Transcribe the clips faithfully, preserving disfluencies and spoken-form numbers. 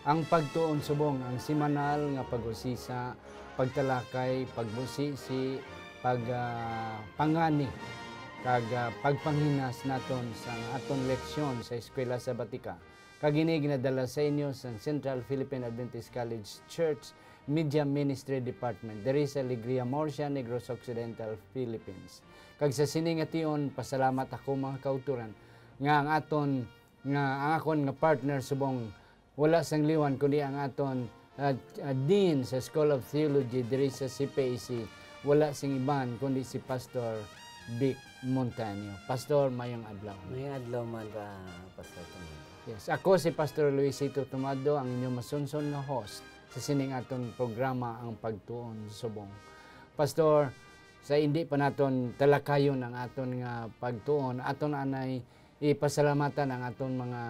Ang pagtuon subong ang semanal nga pag-usisa, pagtalakay, pagbusisi, pag, ah, pangani, kag, ah, pagpanghinas naton sa aton leksyon sa Eskwela Sabatika. Kag ini ginadala sa inyo sa Central Philippine Adventist College Church Media Ministry Department diri sa Alegria, Murcia, Negros Occidental, Philippines. Kag sa sini nga tion, pasalamat ako, mga kauturan, nga ang aton nga ang akon nga partner subong wala sang liwan kundi ang aton, ah, ah, Dean sa School of Theology diri sa C P A C, wala sing iban kundi si Pastor Vic Montaño. Pastor, mayong adlaw. Mayong adlaw man ra, Pastor Tomado. Yes, ako si Pastor Luisito Tomado, ang inyong masunson nga host sa sining aton programa, Ang Pagtuon Subong. Pastor, sa hindi pa naton talakayon ang aton nga pagtuon, aton anay ipasalamatan ang aton mga,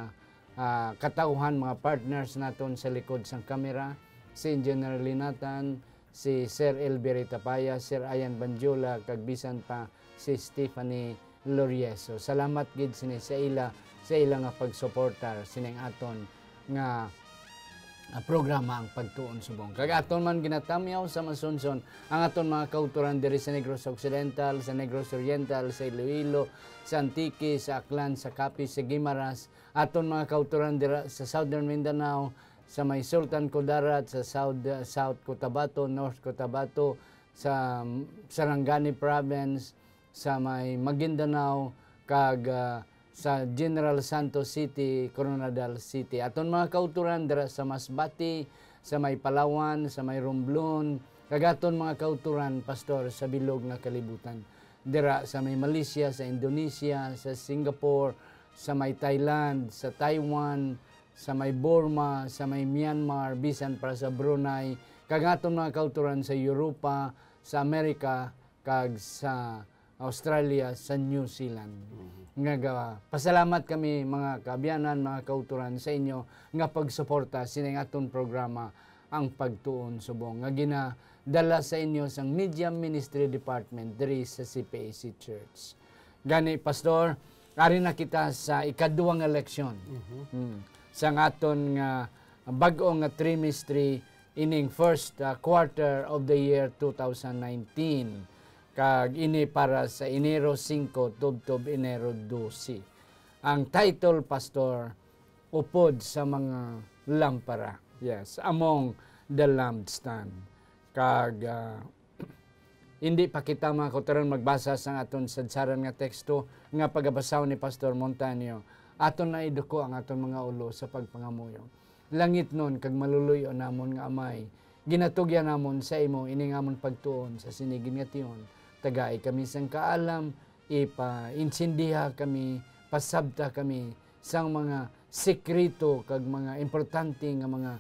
ah, katauhan, mga partners naton sa likod sang kamera, si Engineer Linatan, si Sir Elviri Tapaya, Sir Ian Banjula, kag bisan pa si Stephanie Lorieso. Salamat gid sini sa ila, sa ila nga pagsuportar sining aton nga, ah, programa, Ang Pagtuon Subong. Kag aton man ginatamyaw sa masunson ang aton mga kauturan diri sa Negros Occidental, sa Negros Oriental, sa Iloilo, sa Antique, sa Aklan, sa Capiz, sa Guimaras, aton mga kauturan dira sa Southern Mindanao, sa may Sultan Kudarat, sa South, South Cotabato, North Cotabato, sa Sarangani Province, sa may Maguindanao, kag, ah, sa General Santos City, Koronadal City. Aton mga kauturan dira sa Masbate, sa may Palawan, sa may Romblon, kag aton mga kauturan, Pastor, sa bilog nga kalibutan. Dira sa may Malaysia, sa Indonesia, sa Singapore, sa may Thailand, sa Taiwan, sa may Burma, sa may Myanmar, bisan pa sa Brunei, kag aton mga kauturan sa Europa, sa Amerika, kag sa Australia, sa New Zealand. Mhm. Nga ga-, pasalamat kami, mga kaabyanan, mga kauturan, sa inyo nga pagsuporta sining aton programa, Ang Pagtuon Subong, nga ginadala sa inyo sang Media Ministry Department diri sa C P A C Church. Gani, Pastor, ari na kita sa ikaduha nga leksyon, mhm, hmm, sang aton nga bag-o nga trimestre, ining first, ah, quarter of the year two thousand nineteen, kag ini para sa Enero singko tubtob Enero dose. Ang title, Pastor, Upod sa Mga Lampara. Yes, Among the Lampstand. Kag, ah, hindi pa kita, mga kauturan, magbasa sang aton sadsaran nga teksto nga pagabasahon ni Pastor Montaño, aton na iduko ang aton mga ulo sa pagpangamuyo. Langitnon kag maluluy-on namon nga Amay, ginatugyan namon sa imo ining amon pagtuon sa sini gid nga tion. Tagai kami sang kaalam, ipaintindiha kami, pasabta kami sang mga sekreto kag mga importante nga mga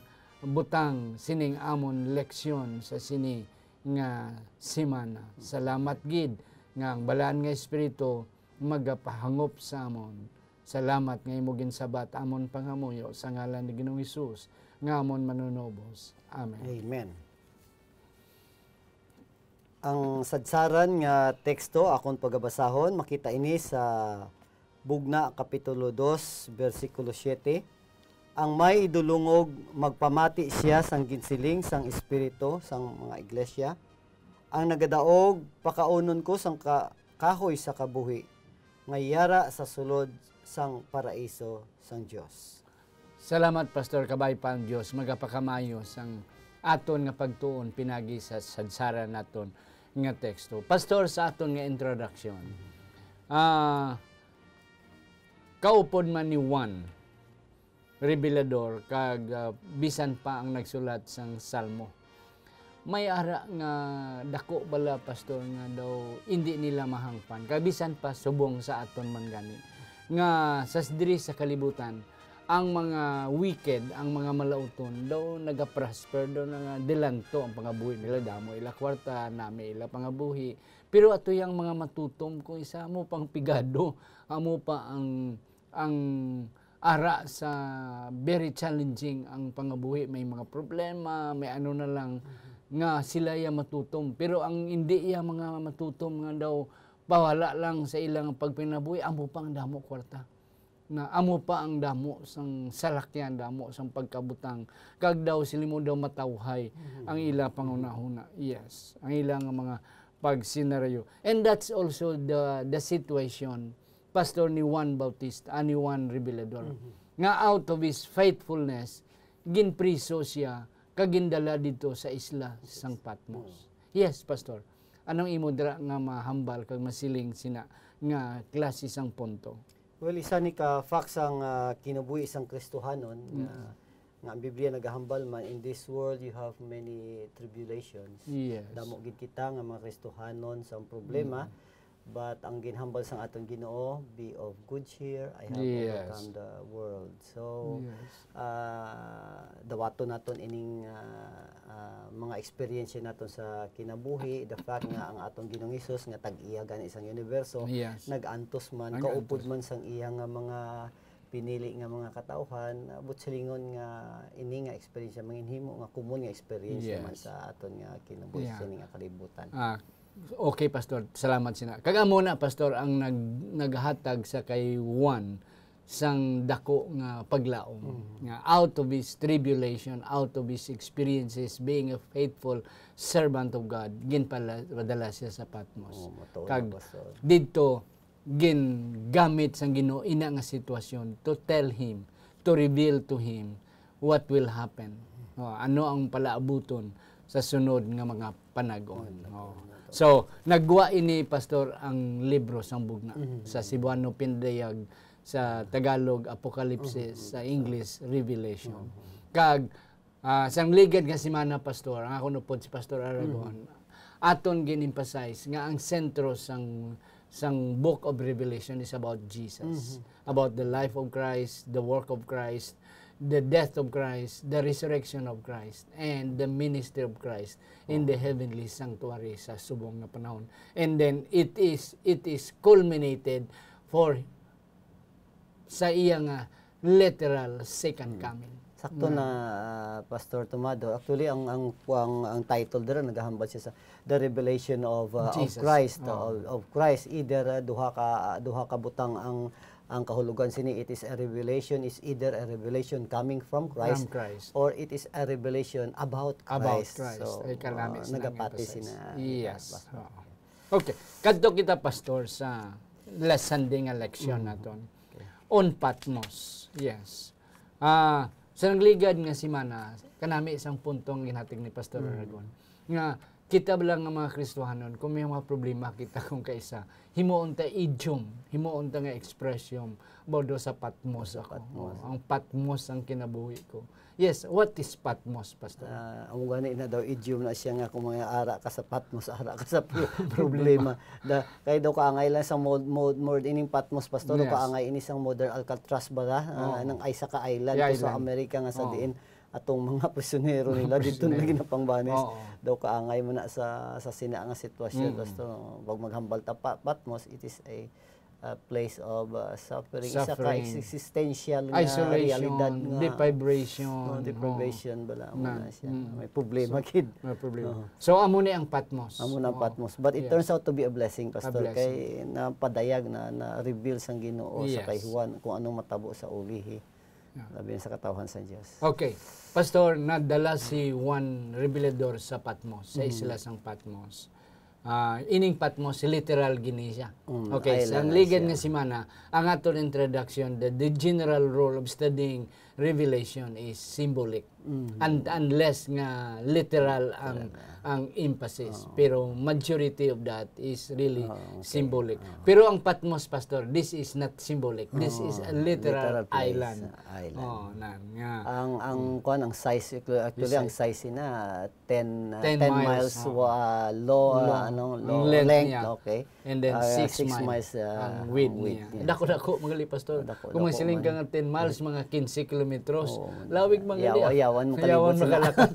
butang sining amon leksyon sa sini nga semana. Salamat gid nga ang Balaan nga Espiritu magapahangop sa amon. Salamat nga imo ginsabat amon pangamuyo sa ngalan ni Ginoong Hesus nga amon Manunubos. Amen. Amen. Ang sadsaran nga teksto akon pagabasahon, makita ini sa Bugna, Kapitulo dos, bersikulo siete. Ang may idulungog, magpamati sia sang ginsiling sang Espiritu sang mga iglesia. Ang nagadaog, pakaunon ko sang ka-, kahoy sa kabuhi nga yara sa sulod sang paraiso sang Dios. Salamat, Pastor. Kabay pa ang Dios magapakamayo sang aton nga pagtuon pinagi sa sadsaran naton nga teksto. Pastor, sa aton nga introduction, ah, kaupod man ni Juan Revelador kag, ah, bisan pa ang nagsulat sang Salmo. May ara nga dako bala, Pastor, nga daw indi nila mahangpan, kag bisan pa subong sa aton man gani, nga sa diri sa kalibutan, ang mga wicked, ang mga malauton, daw nagaprosper, daw nagadilanto ang pangabuhi nila, damo ila kwarta, nami ila pangabuhi. Pero ato yang mga matutom, kung isa, amo pang pigado, amo pa ang ang ara sa very challenging ang pangabuhi, may mga problema, may ano na lang, mhm, nga sila ya matutom. Pero ang hindi ya mga matutom nga daw pawala lang sa ilang pagpinabuhi, amo pang damo kwarta. na amo pa ang damo sang salakyan, damo sang pagkabutang, kag daw sila mo daw matawhay ang ila panghunahuna. Yes, ang ila nga mga pagsenaryo. And that's also the, the situation, Pastor, ni Juan Bautista, ah, ni Juan Revelador, nga out of his faithfulness, ginpriso siya kag gindala didto sa isla sang Patmos. Yes, Pastor. Anong imo dira nga mahambal kag masiling sina nga klase sang punto? Well, isa ni ka facts ang, ah, kinabuhi sang Kristohanon nga, nga ang Biblia nagahambal man, "In this world you have many tribulations." Yes. Damo gid kita nga mga Kristohanon sang problema, but ang ginhambal sang aton Ginoo, "Be of good cheer, I have Yes. overcome the world." So, Yes. ah, dawaton naton ining, ah, ah, mga eksperyensya naton sa kinabuhi, the fact nga ang aton Ginoong Hesus nga tag-iya gani sang universo, Yes. nag-antos man, Nag-antos. kaupod man sang iya nga mga pinili nga mga katawhan, ah, buot silingon nga ini nga eksperyensya manginhimo nga common nga eksperyensya man Yes. sa aton nga kinabuhi Yeah. sa ini nga kalibutan. Ah, okay, Pastor. Salamat sina. Kag amo na, Pastor, ang nag-, naghatag sa kay Juan sang dako nga paglaom, nga out of his tribulation, out of his experiences, being a faithful servant of God, ginpala-, padala siya sa Patmos. Oh, matuod Kag na, Pastor. didto, gingamit sang Ginoo ina nga sitwasyon to tell him, to reveal to him what will happen. Oh, ano ang palaabuton sa sunod nga mga panag-on. Oh. So, nagwa ini, Pastor, ang libro sang Bugna. Sa Cebuano, Pinadayag, sa Tagalog, Apokalipsis, sa English, Revelation. Kag, ah, sang ligad nga semana, Pastor, ang akon upod si Pastor Aragon, aton gin-emphasize nga ang sentro sang, sang Book of Revelation is about Jesus, about the life of Christ, the work of Christ, the death of Christ, the resurrection of Christ, and the ministry of Christ in the heavenly sanctuary sa subong nga panahon. And then it is, it is culminated for sa iya nga literal second coming. Sakto na, ah, Pastor Tomado. Actually, ang, ang, ang, ang title dira nagahambal siya sa the revelation of, ah, of Jesus. Christ, Oh. of, of Christ. Either, ah, duha ka, ah, duha ka butang ang, ang kahulogan sini. It is a revelation, is either a revelation coming from Christ From Christ. or it is a revelation about Christ. About Christ. So, Ay, kalami ah, sila nagapati nga emphasize. sina, Yes. Pastor. Oo. Okay. Kadto kita, Pastor, sa last Sunday nga leksyon naton. Okay. On Patmos. Yes. Ah, sa nagligad nga semana, kanami isang punto ang ginhatag ni Pastor Aragon, nga kita bala nga mga Kristohanon, kung may mga problema kita kung kaisa, himuon ta idiom, himuon ta nga expression about sa Patmos Sa ako. Patmos. Oh, ang Patmos ang kinabuhi ko. Yes, what is Patmos, Pastor? Ah, amo gani na daw idiom na siya nga kung mga ara ka sa Patmos, ara ka sa pro-, problema. Da, kay daw kaangay lang sa mod-, mod-, mod ining Patmos, Pastor, daw Yes. kaangay ini sang modern Alcatraz ba, ah, Oh. nang isa ka island Yeah, to sa island. Amerika nga sa Oh. diin atong mga prisyonero nila Mga dito na prisyonero. ginapangbanis. Oo. Daw kaangay mo na sa, sa sina nga sitwasyon, Mm. Pastor. Pag maghambal ta pa, Patmos, it is a, a place of, uh, suffering. Isa ka Suffering. existential nga Isolation, realidad nga deprivation. Oh, deprivation Oo. bala, amo Na, na siya. mm. May problema So, kid. may problema. Oo. So, amo ni ang Patmos. Amo na ang Oo. Patmos. But it Yes. turns out to be a blessing, A Pastor, blessing. kay napadayag na, na-reveal sang Ginoo sa Yes. kay Juan kung anong matabo sa ulihi. Yeah. Labi na sa katawhan sa Dios. Okay. Pastor, nadala si Juan Revelador sa Patmos, sa Mm. isla sang Patmos. Ah, ining Patmos, literal gini siya. Mm, Okay, island sa na ligad siya. nga semana, ang aton introduction, the, the general rule of studying Revelation is symbolic. Mm. Un-, unless nga literal ang, Talaga. ang emphasis. Oo. Pero majority of that is really Oo, okay. symbolic. Oo. Pero ang Patmos, Pastor, this is not symbolic. This is a Oo, literal literal place. island. Island. Oh, na, nga. Ang, ang Mm. kuwan, ang size, actually, actually, ang Size. size na ten, uh, Ten ten miles, miles, oh. wa-, lo-, Long. ano, Ang lo-, length length, niya. okay. And then Ah, six six mile miles, ah, ang width width niya. niya. Dako-dako, mga li, Pastor. Dako-dako Kung may siling ka man. nga ten miles, mga quince kilometros. Oo. Lawig, mga li, Yawa-, ah. yawan mo Yawan kalibot mo sila. kalakat.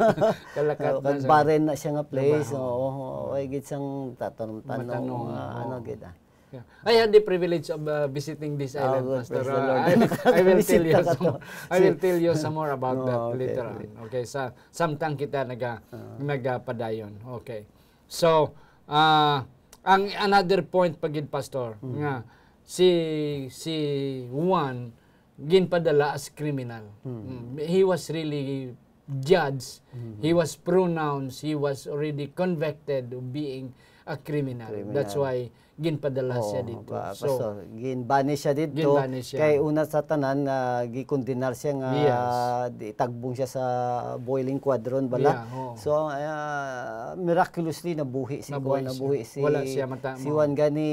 Kalakat Oh, na kag sa barren na siya nga place. Trabaho. Oo, oo. Ay, gid sang tatanong-tanom, Matanong, ah, ano, oo. gid, ah. Yeah. I had the privilege of, uh, visiting this Ah, island, well, Pastor. praise the Uh, Lord. I, I will tell you Bisita ka some, to. I will Si- tell you some more about Oh, that okay, later okay. on. Okay, sa samtang kita naga-, Ah. nagapadayon. Okay. So, ah, ang another point pa gid, Pastor, Mm. nga si, si Juan ginpadala as criminal. Mm. He was really judged. He was pronounced, he was already convicted of being a criminal. That's Criminal. why ginpadala siya Oo, dito. pa-, So, Pastor, gin-banish siya dito. gin-banish siya. Kay una sa tanan, ah, gikondenar siya nga Yes. di, tagbong siya sa boiling quadron bala. Yeah, oo. So, ah, miraculously nabuhi si Nabuhi kuwan, siya. nabuhi si Wala siya mata-, si ma- Juan gani,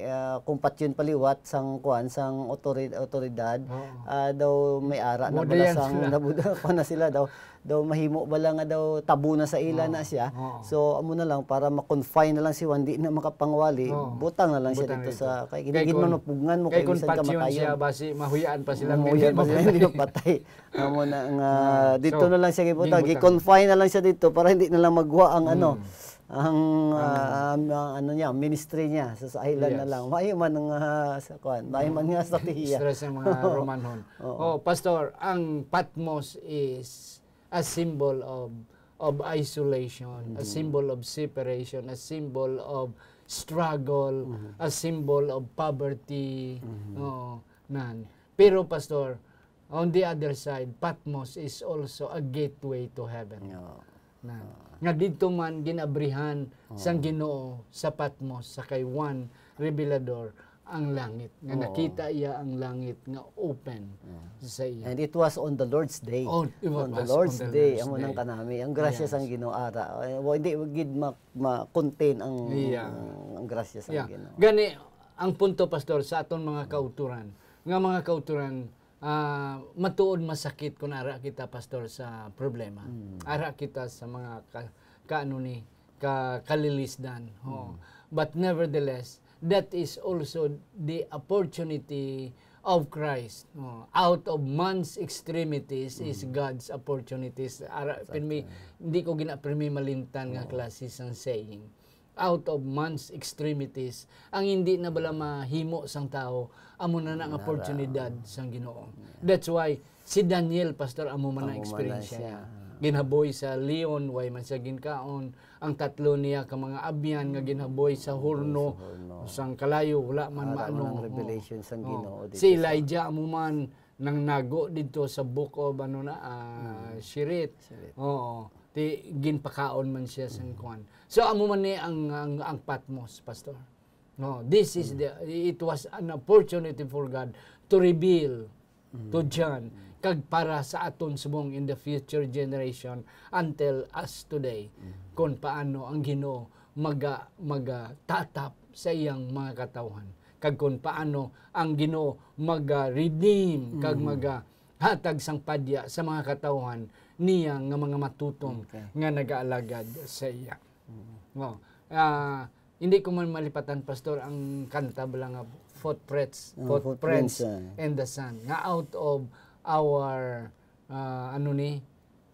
ah, kumpatyon paliwat sang kuwan, sang otori-, otoridad. Oo. Ah, daw may ara na Budayan bala sang sila. nabuda-, kuwan na sila daw. Daw mahimo bala nga daw tabu na sa ila Oo, na siya. oo. So, amo na lang para ma-confine na lang si Juan, di na makapangwali, Oo. butang na lang siya Butang dito dito. sa, kay Kay hindi man kung, mapugngan mo, kay kay kung bisan patyon kamatayon. siya, basi mahuyaan pa sila, Mahuya hindi pa sila, hindi mapatay. mapatay. Amo na nga, Ah, dito so, na lang siya gibutang. ginbutang. Gi-confine na lang siya dito para hindi na lang magwa ang ano, Mm. ang, Ang ah, ang, ang ano niya, ministry niya sa, sa island na Yes. lang. Maayo man ang, ah, sa kuwan, maayo man nga sa tihiya. Stress ang mga Romanhon. Oo. Oh, Pastor, ang Patmos is a symbol of, of isolation, a Mm. symbol of separation, a symbol of struggle, Mm. a symbol of poverty. Mm. Oo, nan. Pero, Pastor, on the other side, Patmos is also a gateway to heaven. Oo. Na, Oo. nga didto man ginabrihan sang Oo. Ginoo sa Patmos sa kay Juan Revelador ang langit, nga Oo. nakita iya ang langit nga open Oo. sa iya. And it was on the Lord's day. Oh, it was On the on Lord's the day, Lord's amo nang day. kanami. Ang grasya Yes. sang Ginoo ara. Eh, wa-, hindi gid ma-, ma-contain ang, Yeah. ang grasya sang Yeah. Ginoo. Gani, ang punto, Pastor, sa aton mga kauturan, nga mga kauturan, ah, matuod masakit kung ara kita, Pastor, sa problema. Mm. Ara kita sa mga ka-, kaano ni, ka-, kalilisdan. Oh. Mm. But nevertheless, that is also the opportunity of Christ. Oh. Out of man's extremities is Mm. God's opportunities. Ara, Exactly. pirmi, hindi ko gina-, pirmi malimtan nga Oo. klase sang saying. Out of man's extremities, ang hindi na bala mahimo sang tawo, amo na na ang Nara. oportunidad sang Ginoo. Yeah. That's why si Daniel, Pastor, amo man ang Amo man na eksperyensya siya. niya. Ginhaboy sa leon, way man siya ginkaon. Ang tatlo niya ka mga abyan nga ginhaboy sa horno, Sa horno. sang kalayo, wala man Ara man maano. ang Oh. revelation sang Oh. Ginoo dito Si sa Elijah, amo man, nang nago dito sa book of, ano na, ah, Mm. Shirit. Shirit. Oo. Ti, ginpakaon man siya sang Mm. kuwan. So, amo man ni ang, ang, ang Patmos, Pastor. No, this is Mm. the, it was an opportunity for God to reveal Mm. to John, Mm. kag para sa aton subong in the future generation until us today, Mm. kung paano ang Ginoo maga-, magatatap sa iyang mga katawhan, kag kung paano ang Ginoo maga-redeem kag Mm. magahatag sang padya sa mga katawhan niya nga mga matutom Okay. nga nagaalagad sa iya. Mm. No. Ah, hindi ko man malipatan, Pastor, ang kanta bala nga Footprints, Ang Footprints Footprints, ah. and the Sun, nga out of our, ah, ano ni,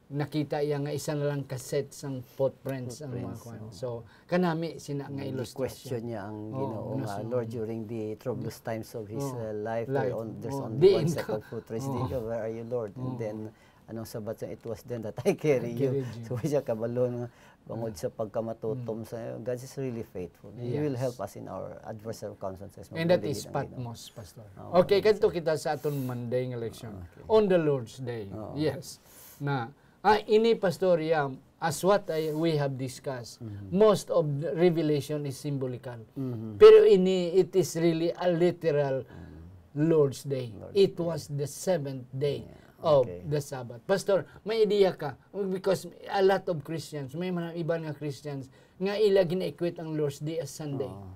nakita iya nga isa na lang ka set sang footprints ang mga Footprints, kuwan. oo. So, kanami sina nga Hindi ilustrasyon. question niya ang Oo, Ginoo nga, nasunod. Lord, during the troublous times of his, Oo. uh, life, there Life. on-, there's Oo. only Diin one set ka? of footprints. Oo. Diin ka? Where are you, Lord? And Oo. then, anong sabat siya? "It was then that I carry I you." carried you. So, siya kabalo nga bangod Ah. sa pagkamatutom Mm. sa, God is really faithful. He will Yes. help us in our adverse circumstances. And that Mabulig is ang Ginoo. Patmos, Pastor. Oo, Okay, yes, kadto sir. kita sa aton Monday nga leksyon. Okay. On the Lord's Day. Oo. Yes. Na, ah, ini, Pastor, yeah, as what I, we have discussed, Mhm. most of the revelation is symbolical. Mhm. Pero ini, it is really a literal Mm. Lord's Day. Lord's It Day. was the seventh day Yeah, of okay. the Sabbath. Pastor, may idea ka? Because a lot of Christians, may mga iban nga Christians, nga ila gina-equate ang Lord's Day as Sunday. Oo.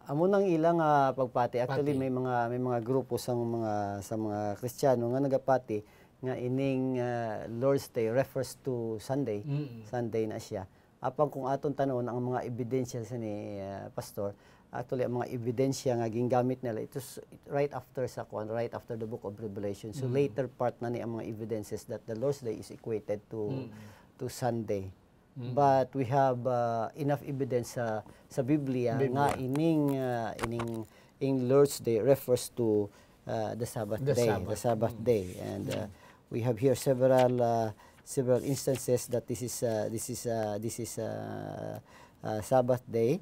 Amo nang ila nga pagpati. Actually, Pati. may mga, may mga grupo sang mga, sa mga Kristiyano nga nagapati nga ining, ah, Lord's Day refers to Sunday. Mm. Sunday na siya. Apan kung aton tan-awon ang mga ebidensya sini, ah, Pastor, actually, ang mga ebidensya nga gingamit nila, it was right after sa kuwan, right after the book of Revelation. So, Mm. later part na ni ang mga evidences that the Lord's Day is equated to, Mm. to Sunday. Mm. But we have, uh, enough evidence sa, sa Biblia Biblia. nga ining, uh, ining, ing Lord's Day refers to, uh, the Sabbath The day, Sabbath. the Sabbath Mm. day. And, uh, Mm. we have here several, uh, several instances that this is, uh, this is, uh, this is, uh, uh, Sabbath day.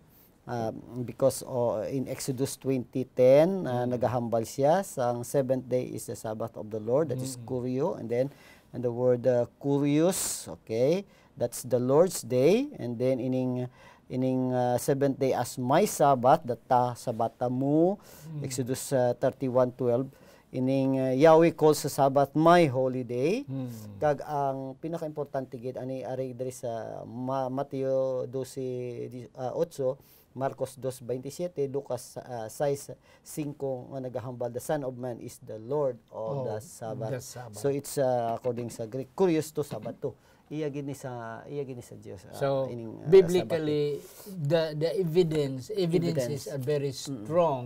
ah, because, oh, in Exodus twenty ten, ah, Mm. nagahambal siya, sang seventh day is the Sabbath of the Lord, that is Mm. Kurio, and then, and the word, ah, Kurios, okay, that's the Lord's day, and then ining, ining, ah, seventh day as my Sabbath, that ta Sabata mo, Mm. Exodus, ah, thirty-one twelve, ining, ah, Yahweh calls the Sabbath my holy day. Mm. Kag ang pinakaimportante gid ani ari diri sa Ma-, Mateo dose, di-, ah, otso, Marcos dos veintisiete, Lucas, ah, sais singko nga nagahambal, "The Son of Man is the Lord of Oh, the Sabbath." the Sabbath. So it's, ah, according sa Greek, Kurios to Sabbath to. Iya gid ni sa, iya gid ni sa Dios, ah, So, ining, ah, biblically, the, the evidence, evidences Evidence. are very Mm. strong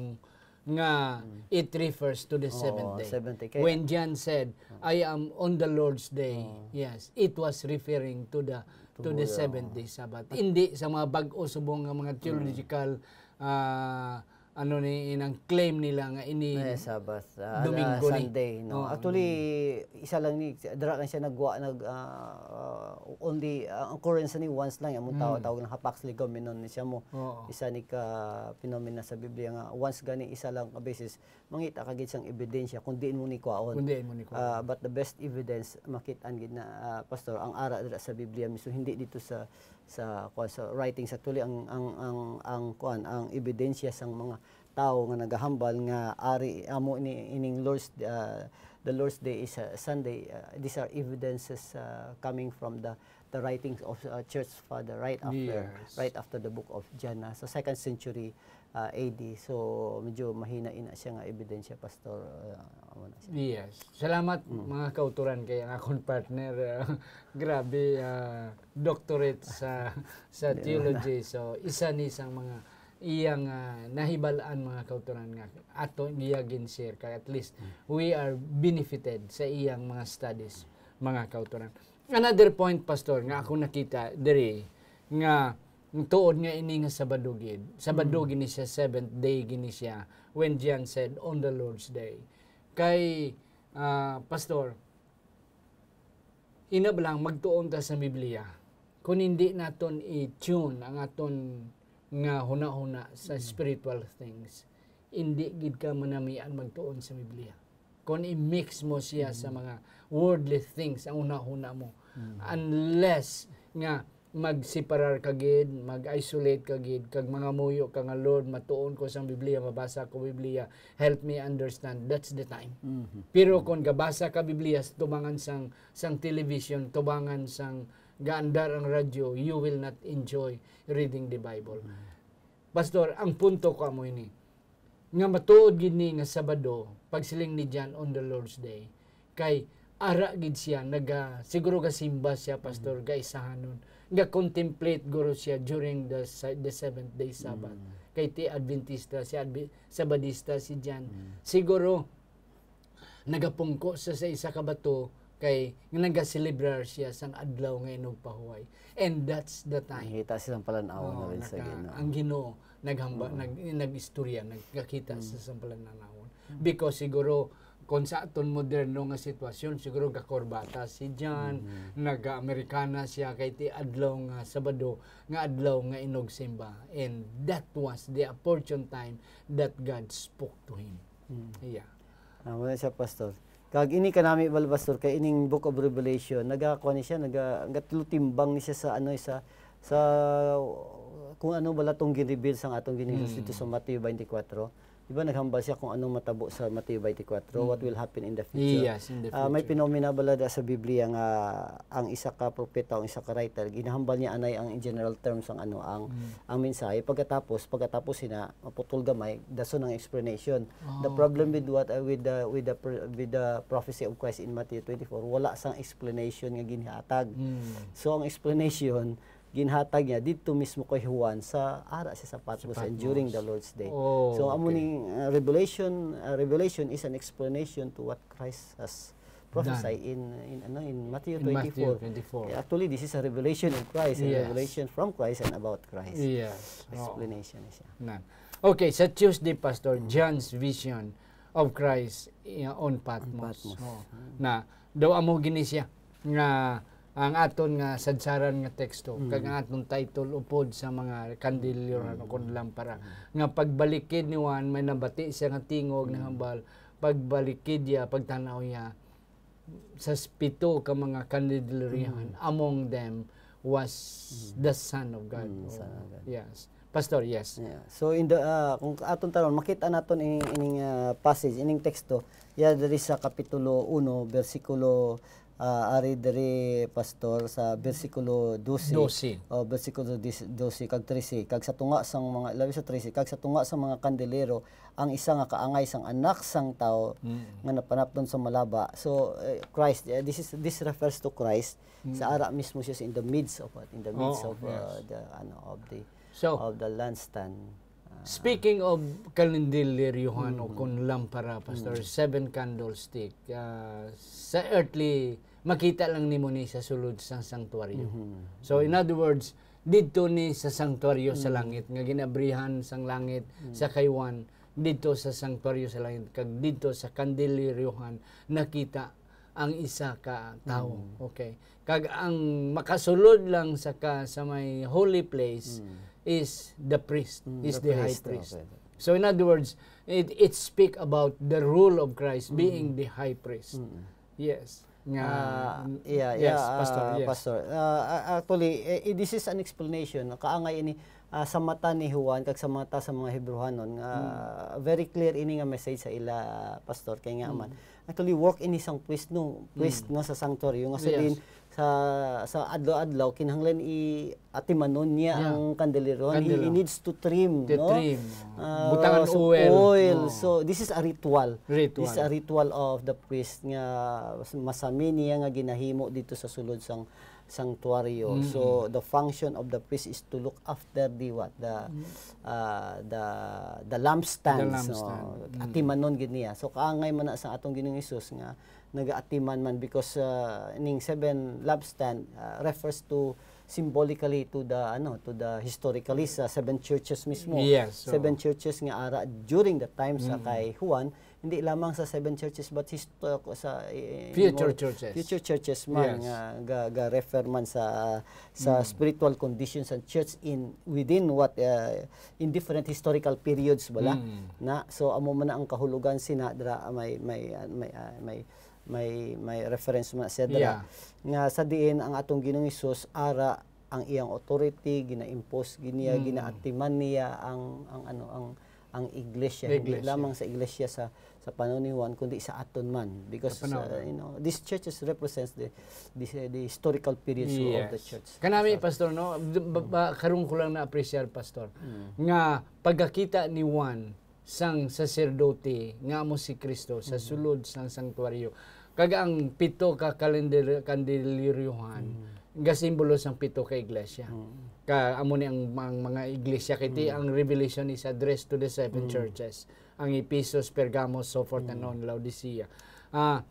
nga Mm. it refers to the Oo, seventh day. seventh day. Kaya When John said, "I am on the Lord's day," Oo. yes, it was referring to the, to To the the seventh day Sabbath. Hindi sa mga bag-o subong nga mga Mm. theological, ah, ano ni, inang claim nila nga ini May Sabbath, ah, Domingo ah, ni. Sunday, no? Oo. Actually, isa lang ni, dira lang siya nagwa-, nag, ah, ah, only, ah, ang occurrence ni once lang, yung Mm. tawag, tawag ng hapax legomenon ni siya mo. Oo. Isa ni ka phenomena sa Biblia nga once gani, isa lang ka beses, mangita ka gid sang ebidensya kung diin mo ni kwaon. Kung diin mo ni kwaon. Ah, but the best evidence, makit-an gid na, ah, Pastor, ang ara dira sa Biblia mismo, hindi dito sa, sa, kuwan, sa writings. Actually, ang, ang, ang, ang, kuwan, ang ebidensya sang mga tawo nga nagahambal nga ari amo ni ining Lord's, ah, the Lord's Day is, ah, Sunday. Ah, these are evidences, ah, coming from the, the writings of, ah, church father right after, Yes. right after the book of John, ah, sa second century, ah, A D. So, medyo mahina ina siya nga ebidensya, Pastor. Ah, amo na siya. Yes. Salamat, Mm. mga kauturan, kay ang akon partner, ah, grabe, ah, doctorate sa, sa Hindi theology. So, isa ni sang mga iyang, ah, nahibal-an, mga kauturan, nga ato iya gin-share, kay at least Mm. we are benefited sa iyang mga studies, mga kauturan. Another point, Pastor, nga ako nakita diri, nga tuod nga ini nga Sabado gid. Sabado Mm. gini siya, seventh day gini siya, when John said, "On the Lord's day." Kay, ah, Pastor, ina ba lang magtuon ta sa Biblia? Kung hindi naton i-tune ang aton nga hunahuna sa Mm. spiritual things, hindi gid ka manamian magtuon sa Biblia. Kung i-mix mo siya sa Mm. mga worldly things, ang hunahuna mo, Mm. unless nga magseparar ka gid, mag-isolate ka gid, kag mangamuyo ka nga, "Lord, matuon ko sang Biblia, mabasa ko Biblia, help me understand," that's the time. Mhm. Pero kung gabasa ka Biblia sa tubangan sang, sang television, tubangan sang gaandar ang radyo, you will not enjoy reading the Bible. Mhm. Pastor, ang punto ko amo ini, nga matuod gid ni nga Sabado, pagsiling ni John, "On the Lord's day." Kay ara gid siya, naga-, siguro gasimba siya, Pastor, Mm. gaisahanon. Ga-contemplate guro siya during the sa-, the seventh day Sabbath. Mm. Kay ti Adventista, si Advi-, Sabadista si John. Mm. Siguro, nagapungko siya sa isa ka bato, kay nga nagaselebrar siya sang adlaw nga inugpahuway. And that's the time. Nakita siya sang palan-awon Oo, na rin sa naka-, Ginoo. ang Ginoo naghamba-, Oo. nag-, nag-istorya, nagkakita Mm. sa sang palan-awon. Mm. Because siguro, kung sa aton moderno nga sitwasyon, siguro gakorbata si John, Mm. naga-Amerikana siya, kay ti adlaw nga Sabado, nga adlaw nga inugsimba. And that was the opportune time that God spoke to him. Mm. Yeah. Ah, wala siya, Pastor. Kag ini kanami bala, Pastor, kay ining Book of Revelation, nagakuha ni siya, naga-, nagatultimbang ni siya sa, ano, sa, sa kung ano bala tong gin-reveal sang atong Ginoo Mm. dito sa Mateo twenty-four. Di ba, naghambal siya kung anong matabo sa Mateo twenty-four, what Mm. will happen in the future. Yes, in the Ah, may future. phenomena bala da sa Biblia nga ang isa ka propeta, ang isa ka writer, ginahambal niya anay ang general terms ang, ano, ang, Mm. ang mensahe. Pagkatapos, pagkatapos sina, maputol gamay, dason ang explanation. The Ah, problem okay. with what, uh, with the, with the pr-, with the prophecy of Christ in Matthew twenty-four, wala sang explanation nga ginhatag. Mm. So, ang explanation, ginhatag niya didto mismo kay Juan sa ara siya sa Patmos Sa and during Patmos. the Lord's day. Oh, So, amo okay. ning, uh, revelation, uh, revelation is an explanation to what Christ has prophesied Done. in, in, ano, in Matthew In Matthew twenty-four. twenty-four. Eh, actually, this is a revelation of Christ, a Yes. revelation from Christ and about Christ. Yes. Oo. Explanation na siya. Nan. Okay, sa Tuesday, Pastor, Mm. John's vision of Christ, uh, on Patmos. On Patmos. Oh. Mm. Na, daw amo gini siya nga ang aton nga sadsaran nga teksto, Mm. kag ang aton title upod sa mga kandilyuhan o Mm. kon lampara, Mm. nga pagbalikid ni Juan, may nabati siya nga tingog, Mm. nahambal, pagbalikid niya, pagtanaw niya, sa s-, pito ka mga kandilyuhan, Mm. among them was Mm. the Son of God. Mm, Oh, Son of God. yes. Pastor, yes. Yeah. So, in the, ah, kung aton taron, makita naton ining, ining, ah, passage, ining teksto, ya diri sa Kapitulo uno, bersikulo, ah, ari diri, Pastor, sa bersikulo dose. Dose. O, bersikulo dis-, dose kag trese, kag sa tunga sang mga, labi sa trese, kag sa tunga sang mga kandelero, ang isa nga kaangay sang Anak sang Tawo Mm. nga napanapton sa malaba. So, eh, Christ, eh, this is, this refers to Christ. Mm. Sa ara mismo siya sa in the midst of what? In the midst Oo, of, uh, yes. the, ano, of the, So, of the lampstand. Ah, speaking of kandileryohan o Mm. kung lampara, Pastor, Mm. seven candlestick, ah, sa earthly, makita lang nimo ni sa sulod sang sanctuaryo. Mhm. So, in Mm. other words, didto ni sa sanctuaryo sa Mm. langit, nga ginabrihan sang langit Mm. sa kay Juan, didto sa sanctuaryo sa langit, kag didto sa kandileryohan, nakita ang isa ka tawo. Mm. Okay. Kag ang makasulod lang sa ka, sa may holy place Mm. is the priest, Mm, is the the high priest, priest. okay. So, in other words, it, it speak about the role of Christ Mm. being the high priest. Mm. Yes. Nga, Ah, mm, yeah, yes, yeah, Pastor, ah, yes. Pastor. Ah, a-, actually, eh, eh, this is an explanation. Kaangay ini, ah, sa mata ni Juan, kag sa mata sa mga Hebreohanon, nga Mm. very clear ini nga message sa ila, Pastor. Kay nga Mm. man, actually, work ini sang priest, no? Priest Mm. nga sa sanctuary. Nga sa Yes. din, sa, sa adlaw-adlaw, kinahanglan i-atimanon niya Yeah. ang kandelero. He, he Kandelero. needs to trim, To no? trim, oh. Ah, Butangan so, oil. oil. Oh. So, this is a ritual. Ritual. This is a ritual of the priest nga masami niya nga ginahimo dito sa sulod sang sanctuaryo. Mm. So, the function of the priest is to look after the what? The, Mm. ah, the, the lampstands, The lampstand. no? Mm. Atimanon gid niya. So, kaangay man na sa atong Ginoong Hesus nga nagaatiman man because, ah, ning seven lampstand, ah, refers to symbolically to the, ano, to the historically sa seven churches mismo. Yes, so Seven churches nga ara during the time sa Mm. kay Juan, hindi lamang sa seven churches but histo-, sa, eh, Future more churches. future churches man Yes. nga ga, ga-refer man sa, sa Mm. spiritual conditions and church in, within what, uh, in different historical periods bala. Mm. Na, so amo man na ang kahulugan sina dira, ah, may, may, ah, may, ah, may, may, may reference man siya dira. Yeah. Nga sa diin ang atong Ginoong Hesus ara ang iyang authority, gina-impose gid niya, Mm. ginaatiman niya ang, ang ano, ang, ang iglesia. The Hindi iglesia. lamang sa iglesia sa, sa panahon ni Juan, kundi sa aton man. Because, Sa panahon. uh, you know, these churches represents the, the, the historical periods of the Yes. church. Kanami, Sa Pastor, no? D-, ba, ba, karon ko lang na-appreciate, Pastor, Mm. nga pagkakita ni Juan sang saserdote nga amo si Kristo sa Mm. sulod sang sanctuaryo. Kag ang pito ka kalender-, kandeliryohan, Mm. gasimbolo sang pito ka iglesia. Mm. Ka, amo ni ang, ang mga iglesia, kay ti Mm. ang Revelation is addressed to the seven Mm. churches. Ang Ephesus, Pergamos, so forth and Mm. on, Laodicea. Ah,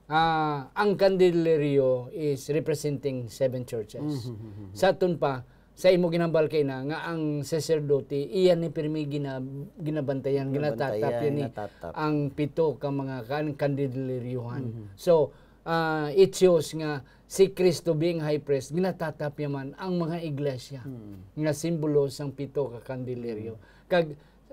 ah, ang kandeleryo is representing seven churches. Mm-hmm. Sa aton pa, sa imo ginhambal kay na, nga ang saserdote, iya ni pirmi gina-, ginabantayan, Ginabantayan, ginatatap, yan ni ginatatap. ang pito ka mga kan-, kandeleryohan. Mm-hmm. So, ah, it shows nga si Kristo being high priest, ginatatap niya man ang mga iglesia Mm. nga simbolo sang pito ka kandeleryo. Mm. Kag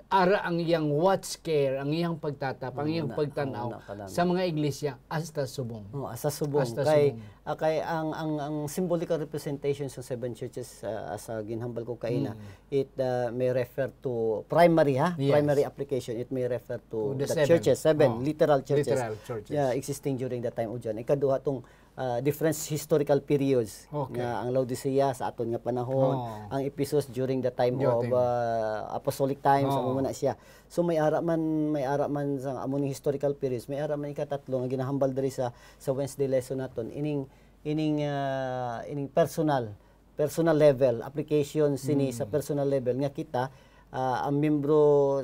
ara ang iyang watch care, ang iyang pagtatap, ang Ang iyang una, pagtanaw ang una ka lang. sa mga iglesia hasta subong. Oh, hasta subong. Hasta Kay, subong. ah, kay ang, ang, ang symbolical representation sa seven churches, ah, as, ah, ginhambal ko kaina, Mm. it, ah, may refer to primary, ha? Yes. Primary application. It may refer to To the the seven. churches, seven, Oh. literal churches. Literal churches. Yeah, existing during the time of John. Ikaduha tong ah, different historical periods Okay. nga ang Laodicea sa aton nga panahon, Oh. ang Ephesus during the time During of, ah, apostolic times, Oh. amo man na siya. So, may ara man, may ara man sa amo ning historical periods, may ara man ikatatlo nga ginahambal diri sa, sa Wednesday lesson naton, ining, ining, ah, ining personal, personal level, application sini sa Mm. personal level nga kita, ah, ang membro,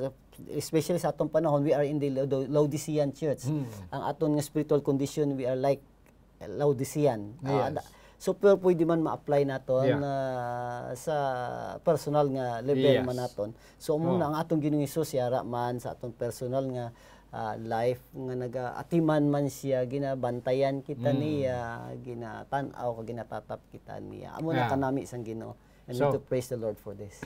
especially sa atong panahon, we are in the Lao-, Laodicean church. Mm. Ang aton nga spiritual condition, we are like Laodicean. Ah, Yes. da-, so, pero pwede man ma-apply naton, Yeah. ah, sa personal nga level Yes. man naton. So, amo Oh. na ang atong Ginoong Hesus, yara man sa atong personal nga, ah, life nga nagaatiman man siya, ginabantayan kita Mm. niya, ginatan-aw kag ginatatap kita niya. Amo na Yeah. kanami sang Ginoo. And we So, need to praise the Lord for this.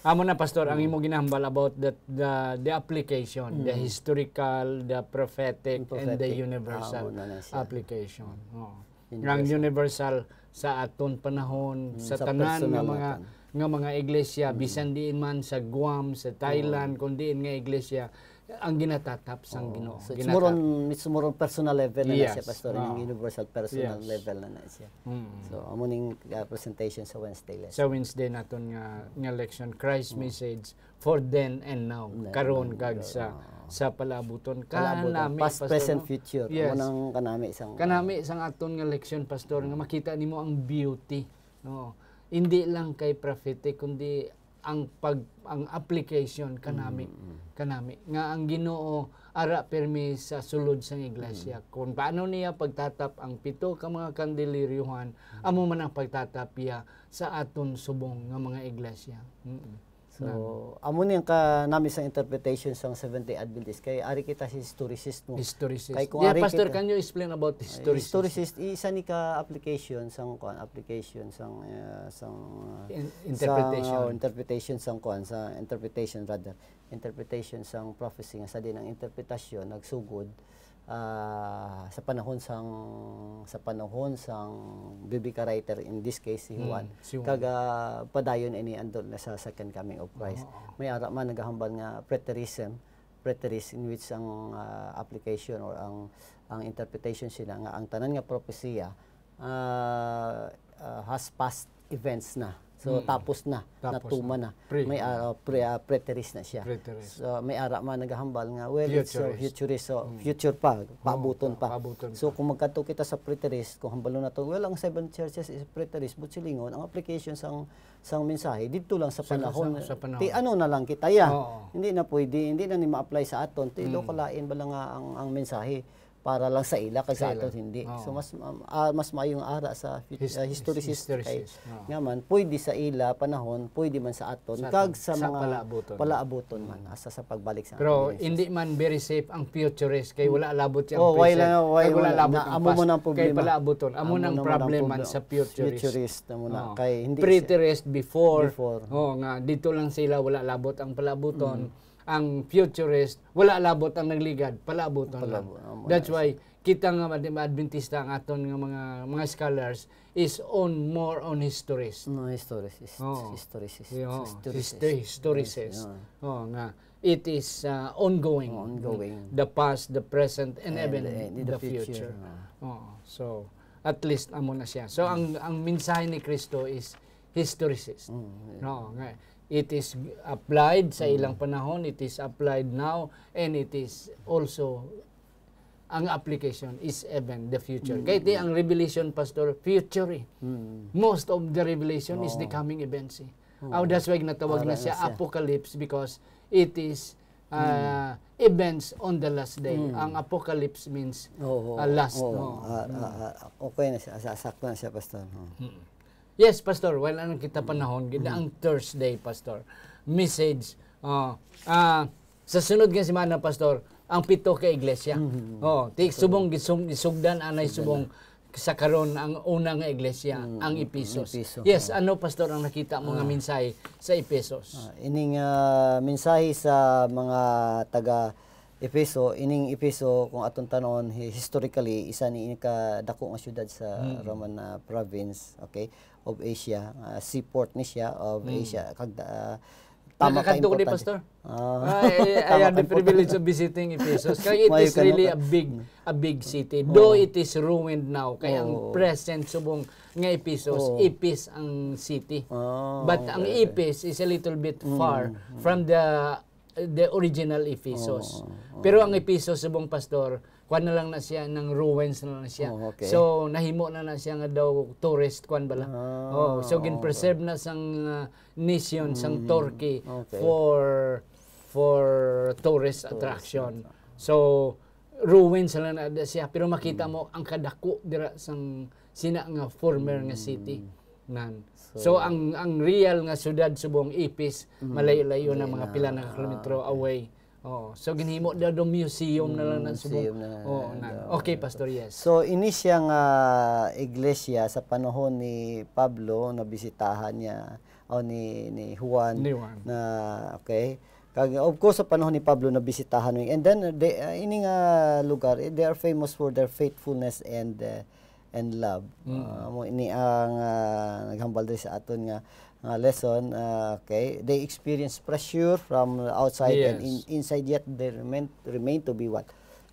Amo na, Pastor, ang Mm. imo ginahambal about the, the, the application, the Mm. historical, the prophetic, Ang and the prophetic. universal Amo na na siya. application. Oo. Ang Universal. universal sa aton panahon, Mm, sa sa tanan nga personal mga, naton. nga mga iglesia, Mm. bisan diin man sa Guam, sa Thailand, Oo. kung diin nga iglesia, ang ginatatap sang Oo. Ginoo. So, it's Ginatatap. more on, it's more on personal level na na siya, Yes. Pastor, yung Oo. universal personal Yes. level na na siya. Mm. So, amo ning, uh, presentation sa Wednesday lesson. Sa Wednesday naton nga, nga leksyon, Christ Mm. message for then and now, Then karon and kag now, sa, oo. sa palaabuton. Palaabuton. Kanami, Past, Pastor, present, no? future. Yes. Amo nang kanami sang, Kanami sang aton nga leksyon, Pastor, nga Mm. makita nimo ang beauty. No? Hindi lang kay prophetic, kundi ang pag-, ang application kanami, Mm, mm. kanami. Nga ang Ginoo ara pirmi sa sulod sang iglesia. Mm. Kung paano niya pagtatap ang pito ka mga kandiliryohan, Mm. amo man ang pagtatap niya sa aton subong nga mga iglesia. Mm. So, Amen. amo ni ang kanami sang interpretation sang Seventh-day Adventist. Kay ari kita sa historicist mo. Historicist. Kay kung Yeah, ari Pastor, kita can you explain about Ay, historicist? historicist, isa ni ka application sang kuan, application sang, uh, sang, uh, In-, sang, interpretation. uh, interpretation sang kuan, sa interpretation rather. Interpretation sang prophecy nga sa din ang interpretasyon nagsugod, ah, sa panahon sang, sa panahon sang biblical writer, in this case si Juan, Mm, si Juan. kag, ah, padayon ini andol na sa second coming of Christ. Oo. May ara man nagahambal nga preterism, preterist, in which ang, ah, application or ang, ang interpretation sila nga ang tanan nga propesiya, ah, ah, has past events na. So, Mm. tapos na, Tapos natuman na. na. Pre. May, ah, pre-, ah, preterist na siya. Preterist. So, may ara man nagahambal nga, well, it's, uh, Futurist. futurist, so, Mm. future pa, Oo, paabuton pa. paabuton So, pa. kung magkadto kita sa preterist, kung hambalon nato, well, ang seven churches is preterist, but silingon, ang application sang, sang mensahe, didto lang sa Sa, panahon, sa, sa panahon. ti ano na lang kita, ya. Oo. Hindi na pwede, hindi na ni ma-apply sa aton, ti Mm. local lain ba lang nga ang, ang mensahe para lang sa ila, kag Sa sa ila. aton hindi. Oo. So, mas, um, ah, mas maayong ara sa fut-, His-, ah, historicist kay historicist, oo. nga man, pwede sa ila panahon, pwede man sa aton, Sa kag aton, sa sa mga palaabuton. palaabuton man, Mm. asa sa pagbalik sa Pero aton, hindi man very safe ang futurist, kay wala labot siya ang Oh, why present, lang, why kag wala wala? labot Na, ang amo past, mo na ang kay problema. palaabuton. Amo Amo na ang na man ang problema problem. sa futurist. Futurist na mo na. Oo. Kay hindi siya Preterist before. Before. Oo, nga, dito lang sila, wala labot ang palaabuton. Mm. Ang futurist, wala labot ang nagligad, palaabuton lang. Palaabuton, amo That's na why, kita nga Ad-, Adventista ang aton nga mga, mga scholars is on, more on historist. No, historicist. Oo. Historicist. Yeah, Historicist. histo-, historicist. Yeah. Oo, nga. It is, uh, ongoing. Oh, ongoing. The past, the present, and And, even uh, in the the future. future. Oo. So, at least, amo na siya. So, ang, ang mensahe ni Kristo is historicist. Mm, yeah. No, nga, it is applied sa Mm. ilang panahon, it is applied now, and it is also, ang application is even the future. Mm. Kay ti ang Revelation, Pastor, future eh. Mm. Most of the Revelation is the Oo. coming events eh. Oo. Oh, that's why ginatawag Ara na siya na siya. apocalypse because it is, uh, Mm. events on the last day. Mm. Ang apocalypse means, Oo, uh, last, oo. no? Ah, Mm. ah, ah, okay na siya. Sa-, sakto na siya, Pastor. Oo. Mm. Yes, Pastor. Well, ano kita Mm. panahon? Gid Mm. ang Thursday, Pastor. Message. Oh, ah, sa sunod nga semana, Pastor, ang pito ka iglesia. Mm. Oh, ti-, Pastor. subong gisug-, gisugdan anay Sugdan subong na. sa karon ang una nga iglesia, Mm, ang mm, Ephesus. Ephesus, Yes, oh. ano, Pastor, ang nakita mo nga Ah. mensahe sa Ephesus? Ah, ining, ah, mensahe sa mga taga Epheso, ining Epheso, kung aton tan-on, hi-, historically, isa ni ining kadako nga syudad sa Mm. Roman, ah, province, okay, of Asia, ah, seaport ni siya of Mm. Asia, kag, ah, tama ka Nakakadto ko ni importante. Pastor. Ah, I, I tama had ka the privilege importante. of visiting Ephesus. Kay it Maayo is ka, no, really ka a big, Mm. a big city. Oo. Though it is ruined now, kay ang Oo. present subong nga Ephesus, Oo. Epes ang city. Ah, But ang okay, okay. Epes is a little bit Mm, far mm. from the, the original Ephesus. Oo, oo. Pero ang Ephesus subong, Pastor, kuan na lang na siya, nang ruins na lang siya. Oh, okay. So, nahimo na na siya nga daw tourist, kuan bala. Ah, Oh, so, oo. gin-preserve na sang, ah, nation, sang Mm, Turkey okay. for, for tourist Tourist attraction. attraction. So, ruins na lang na siya, pero makita Mm. mo ang kadako dira sang sina nga former nga Mm. city. Nan. So, So, ang, ang real nga syudad subong Epes, Mm. malayo-layo na Layo mga na. pila na ka kilometro Ah, okay. away. Oo. So, ginhimo daw do museum na lang na Mm, subong. museum na Oo, na. na. Okay, Pastor, yes. So, ini siya nga iglesia sa panahon ni Pablo, nabisitahan niya, o ni, ni Juan, Ni Juan. na, okay? Kag, of course, sa panahon ni Pablo, nabisitahan mo. And then, they, uh, ini nga lugar, eh, they are famous for their faithfulness and, uh, and love. Mm. Uh, mo, ini ang, uh, naghambal diri sa aton nga, nga lesson. Uh, okay, they experience pressure from outside and in-, Yes. inside, yet they remain, remain to be what?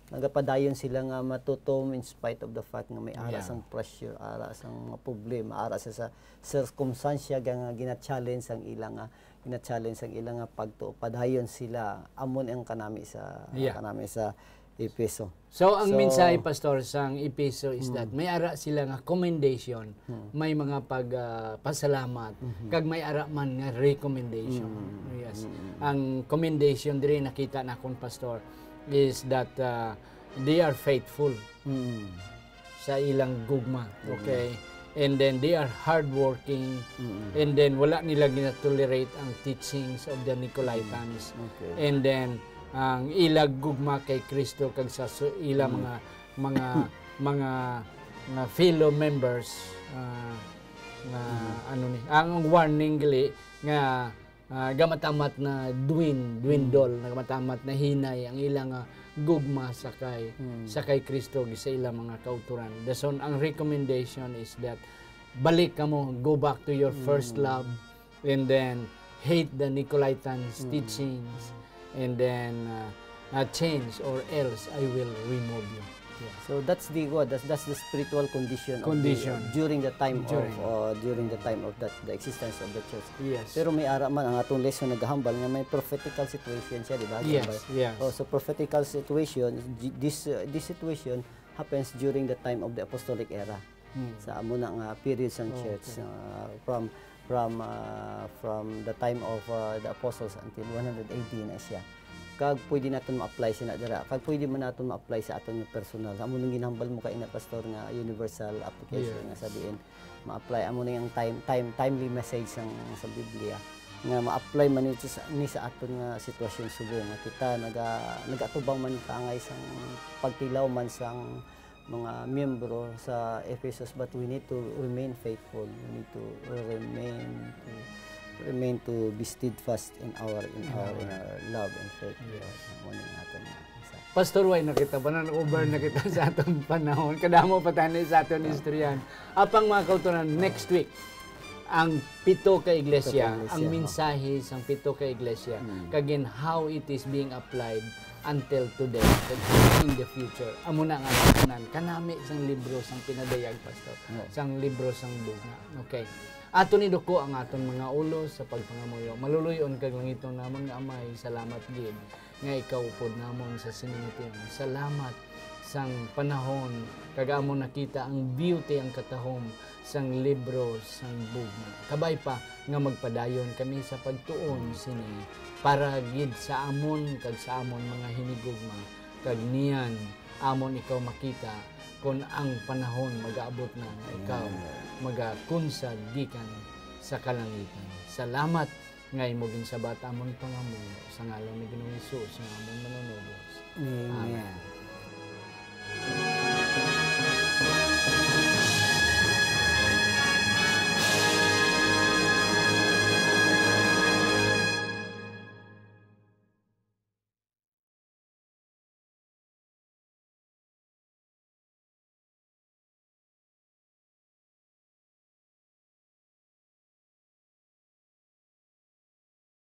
Nagapadayon sila nga matutom in spite of the fact nga may ara Yeah. sang pressure, ara sang mga problema, ara sa, sa sirkumstansya nga, nga gina-challenge ang ilang, ah, gina-challenge ang ilang, ah, pagtuo. Padayon sila, amon ang kanami sa, Yeah. kanami sa Efeso. So, ang So, mensahe, Pastor, sang Efeso is that Mm. may ara sila nga commendation, Mm. may mga pag, ah, pasalamat, Mhm. kag may ara man nga recommendation. Mm. Yes. Mm. Ang commendation diri nakita nakon, Pastor, is that, ah, they are faithful Mm. sa ilang gugma, Gugma. okay? And then they are hardworking, Mm. and then wala nila ginatolerate ang teachings of the Nicolaitans. Mm. Okay. And then, ang ilag gugma kay Kristo kag sa su-, ila Mm. mga, mga, mga, mga fellow members, ah, nga Mm. ano ni, ang warning gali nga ah, gamatamat na dwin-, dwindol, Mm. na gamatamat na hinay ang ilang, ah, gugma sa kay, Mm. sa kay Kristo ug sa ilang mga kauturan. Dason, ang recommendation is that balik kamo, go back to your first Mm. love, and then hate the Nicolaitans' Mm. teachings, and then, ah, ah, change, or else I will remove you. Yeah. So that's the what? That's, that's the spiritual condition of the, Condition. during the time During. of, uh, during the time of that, the existence of the church. Yes. Pero may ara man ang atong lesson nagahambal nga may prophetical situation siya, di ba? Yes, Di ba? yes. Oh, so prophetical situation, th-, this, uh, this situation happens during the time of the apostolic era. Hmm. Sa amo na nga period sang Okay. church, uh, from, from, uh, from the time of, uh, the apostles until one hundred A D na siya. Kag pwede naton ma-apply sina dira. Kag pwede man naton ma-apply sa aton nga personal. Amo nang ginhambal mo kaina, Pastor, nga universal application Yes. nga sa diin ma-apply. Amo na yung time, time, timely message sang, sa Biblia nga ma-apply man ni sa, ni sa aton nga sitwasyon subong nga kita naga-, nagatubang man kaangay sang pagtilaw man sang mga miyembro sa Ephesus, but we need to remain faithful. We need to remain, to remain to be steadfast in our, in our, in Amen. our love and faith. Yes. Amo ni ang aton nga isa. Pastor, way na kita, banan over na kita sa atong panahon. Kadamo pa tayo sa aton Ah. istoryahan. Apang, mga kauturan, next week, ang pito ka iglesia, Pito ka iglesia, ang oh. mensahe sang pito ka iglesia, Mm. kag in how it is being applied until today, kag in the future. Amo na nga tanan, kanami sang libro sang pinadayag, Pastor, Oo. sang libro sang bugna. Okay. Ato ni duko ang aton mga ulo sa pagpangamuyo. Maluloy-on kag langitnon namon nga Amay, salamat gid nga ikaw upod namon sa sining nga tion. Salamat sang panahon kag amon nakita ang beauty, ang katahom sang libro sang bugna. Kabay pa nga magpadayon kami sa pagtuon sini para gid sa amon kag sa amon mga hinigugma, kag niyan amon ikaw makita kon ang panahon magaabot na nga ikaw Amen. magakunsad gikan sa kalangitan. Salamat nga imo ginsabat amon pangamuyo sa ngalan ni Ginoong Hesus nga amon Manunubos. Amen. Amen.